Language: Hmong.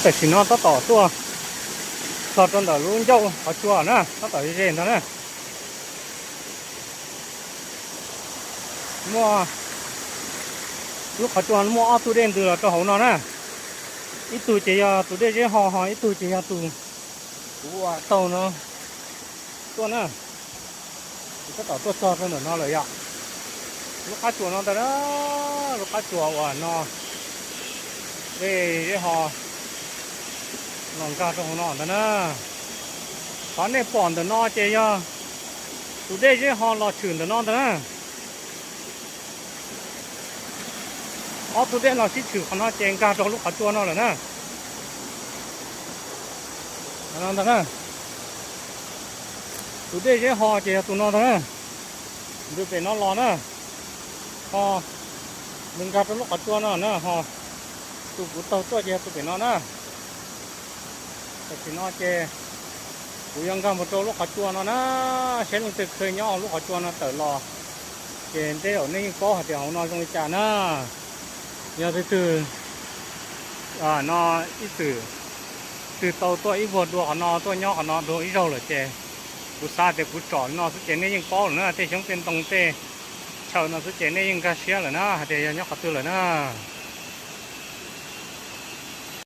Tam sim no tab tom tuaj txog rau ntawm lub ncauj qhov tsua na, tab tom ze ze ntag na. Muaj lub qhov tsua muaj ob tug dej ntws los rau hauv no na. Ib tug ces yog tus dej Zeb Ho, ho ib tug ces yog tus kuv ua taug no tuaj na. Kuv tab tom tuaj txog rau ntawm no lawm yom. Lub qab tsuas no ntag na, lub qab tsuas uas no dej Zeb Ho los nkag rau hauv no ntag na. Qhov nej pom ntawm no ces yog tus dej Zeb Ho los tshwm ntawm no ntag na. Ob tug dej los sib tshwm qhov no ces nkag rau lub qhov tsua no lawm na. Ntag na, tus dej Zeb Ho ces yog tus no ntag na. Ntws pem no los na, ho nws nkag rau lub qhov tsua no na, ho tus kuv taug tuaj ces yog tus pem no na. Tam sim no ces kuv yuav nkag mus rau lub qhov tsua no na, saib leej twg kheev nyob hauv lub qhov tsua no tawm los, ces tej zaum nej yeej paub hais tias hauv no zoo li cas na. Yog twg twg no ib txwm twg tau tuaj ib vuag dua qhov no, tuaj nyob qhov no dua ib zaug lawm ces kuv xav tias kuv tsom li no xwb ces nej yeej paub lawm na, tej xyoob tej ntoo tej chaw no xwb ces nej yeej nkag siab lawm na hais tias yog nyob qhov twg lawm na.